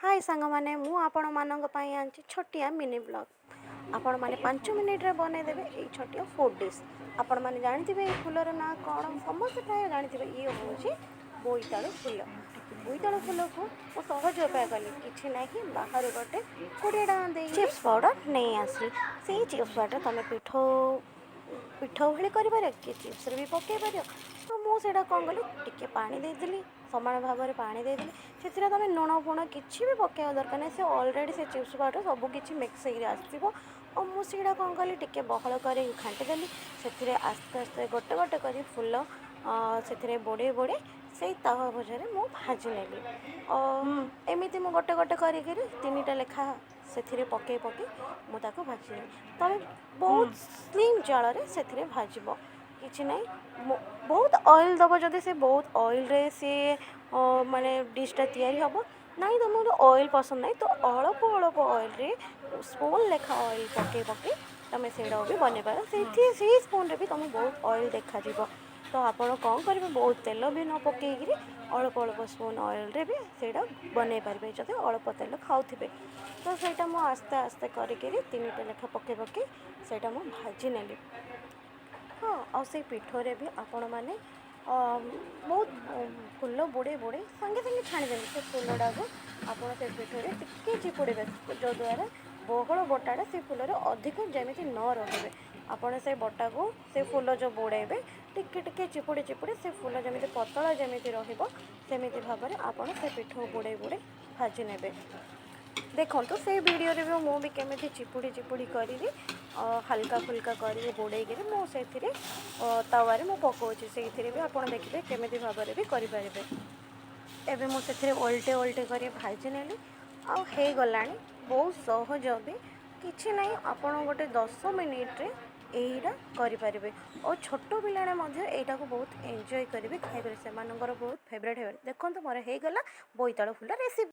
ହାଏ ସାଙ୍ଗମାନେ, ମୁଁ ଆପଣମାନଙ୍କ ପାଇଁ ଆଣିଛି ଛୋଟିଆ ମିନି ବ୍ଲଗ୍। ଆପଣମାନେ 5 ମିନିଟ୍ରେ ବନେଇଦେବେ ଏଇ ଛୋଟିଆ ଫୁଡ଼୍ ଡିଶ୍। ଆପଣମାନେ ଜାଣିଥିବେ ଏଇ ଫୁଲର ନାଁ କ'ଣ? ସମସ୍ତେ ପ୍ରାୟ ଜାଣିଥିବେ, ଇଏ ହେଉଛି ବୋଇତାଳୁ ଫୁଲ। ବୋଇତାଳୁ ଫୁଲକୁ ମୁଁ ସହଜ ଉପାୟ କଲି। କିଛି ନାହିଁ, ବାହାରୁ ଗୋଟେ 20 ଟଙ୍କା ଦେଇ ଚିପ୍ସ ପାଉଡ଼ର ନେଇ ଆସିଲି। ସେଇ ଚିପ୍ସ ପାଉଡ଼ର ତୁମେ ପିଠଉ ଭଳି କରିପାରିବ କି ଚିପ୍ସରେ ବି ପକାଇ ପାରିବ। ତ ମୁଁ ସେଇଟା କ'ଣ କଲି, ଟିକେ ପାଣି ଦେଇଦେଲି, ସମାନ ଭାବରେ ପାଣି ଦେଇଦେଲି। ସେଥିରେ ତୁମେ ଲୁଣ ଫୁଣ କିଛି ବି ପକାଇବା ଦରକାର ନାହିଁ। ସେ ଅଲରେଡ଼ି ସେ ଚିପ୍ସ ପାଉଡ଼ର ସବୁ କିଛି ମିକ୍ସ ହେଇକି ଆସିଥିବ। ଆଉ ମୁଁ ସେଇଟା କ'ଣ କଲି, ଟିକେ ବହଳ କରିକି ଘାଣ୍ଟି ଦେଲି। ସେଥିରେ ଆସ୍ତେ ଆସ୍ତେ ଗୋଟେ ଗୋଟେ କରି ଫୁଲ ସେଥିରେ ବୁଡ଼େଇ ବୁଡ଼େଇ ସେଇ ତାୱା ଭଜାରେ ମୁଁ ଭାଜି ନେଲି। ଏମିତି ମୁଁ ଗୋଟେ ଗୋଟେ କରିକିରି ତିନିଟା ଲେଖା ସେଥିରେ ପକାଇ ପକାଇ ମୁଁ ତାକୁ ଭାଜିନେଲି। ତମେ ବହୁତ ସ୍ଲିମ୍ ଜାଳରେ ସେଥିରେ ଭାଜିବ। କିଛି ନାହିଁ, ବହୁତ ଅଏଲ୍ ଦେବ ଯଦି, ସେ ବହୁତ ଅଏଲ୍ରେ ସିଏ ମାନେ ଡିଶ୍ଟା ତିଆରି ହେବ। ନାଇଁ, ତମକୁ ଅଏଲ୍ ପସନ୍ଦ ନାହିଁ ତ ଅଳପ ଅଳପ ଅଏଲ୍ରେ ସ୍ପୁନ୍ ଲେଖା ଅଏଲ୍ ପକାଇ ପକାଇ ତୁମେ ସେଇଟାକୁ ବି ବନେଇ ପାରିବ। ସେଇଠି ସେଇ ସ୍ପୁନ୍ରେ ବି ତୁମକୁ ବହୁତ ଅଏଲ୍ ଦେଖାଯିବ। ତ ଆପଣ କ'ଣ କରିବେ, ବହୁତ ତେଲ ବି ନ ପକାଇକିରି ଅଳପ ଅଳପ ସ୍ପୁନ୍ ଅଏଲ୍ରେ ବି ସେଇଟା ବନେଇ ପାରିବେ, ଯଦି ଅଳ୍ପ ତେଲ ଖାଉଥିବେ। ତ ସେଇଟା ମୁଁ ଆସ୍ତେ ଆସ୍ତେ କରିକିରି ତିନିଟା ଲେଖା ପକାଇ ପକାଇ ସେଇଟା ମୁଁ ଭାଜି ନେଲି। ହଁ, ଆଉ ସେଇ ପିଠଉରେ ବି ଆପଣମାନେ ବହୁତ ଫୁଲ ବୁଡ଼େଇ ବୁଡ଼େଇ ସାଙ୍ଗେ ସାଙ୍ଗେ ଛାଣିଦେବେ। ସେ ଫୁଲଟାକୁ ଆପଣ ସେ ପିଠଉରେ ଟିକେ ଚିପୁଡ଼ିବେ, ଯଦ୍ୱାରା ବହଳ ବଟାଟା ସେ ଫୁଲରେ ଅଧିକ ଯେମିତି ନ ରହିବେ। ଆପଣ ସେ ବଟାକୁ ସେ ଫୁଲ ଯେଉଁ ବୁଡ଼େଇବେ, ଟିକେ ଟିକେ ଚିପୁଡ଼ି ଚିପୁଡ଼ି ସେ ଫୁଲ ଯେମିତି ପତଳା ଯେମିତି ରହିବ, ସେମିତି ଭାବରେ ଆପଣ ସେ ପିଠଉ ବୁଡ଼େଇ ବୁଡ଼େଇ ଭାଜି ନେବେ। ଦେଖନ୍ତୁ, ସେଇ ଭିଡ଼ିଓରେ ବି ମୁଁ ବି କେମିତି ଚିପୁଡ଼ି ଚିପୁଡ଼ି କରିକି ହାଲକା ଫୁଲକା କରିକି ବୁଡ଼େଇକିରି ମୁଁ ସେଥିରେ ତାୱାରେ ମୁଁ ପକାଉଛି। ସେଇଥିରେ ବି ଆପଣ ଦେଖିବେ କେମିତି ଭାବରେ ବି କରିପାରିବେ। ଏବେ ମୁଁ ସେଥିରେ ଓଲଟେ ଓଲଟେ କରି ଭାଜି ନେଲି ଆଉ ହେଇଗଲାଣି। ବହୁତ ସହଜ ବି, କିଛି ନାହିଁ। ଆପଣ ଗୋଟେ 10 ମିନିଟ୍ରେ ଏଇଟା କରିପାରିବେ ଆଉ ଛୋଟ ପିଲାମାନେ ମଧ୍ୟ ଏଇଟାକୁ ବହୁତ ଏନ୍ଜୟ କରିବେ ଖାଇପାରିବେ। ସେମାନଙ୍କର ବହୁତ ଫେଭରେଟ୍ ହେବେ। ଦେଖନ୍ତୁ, ମୋର ହେଇଗଲା ବୋଇତାଳୁ ଫୁଲ ରେସିପି।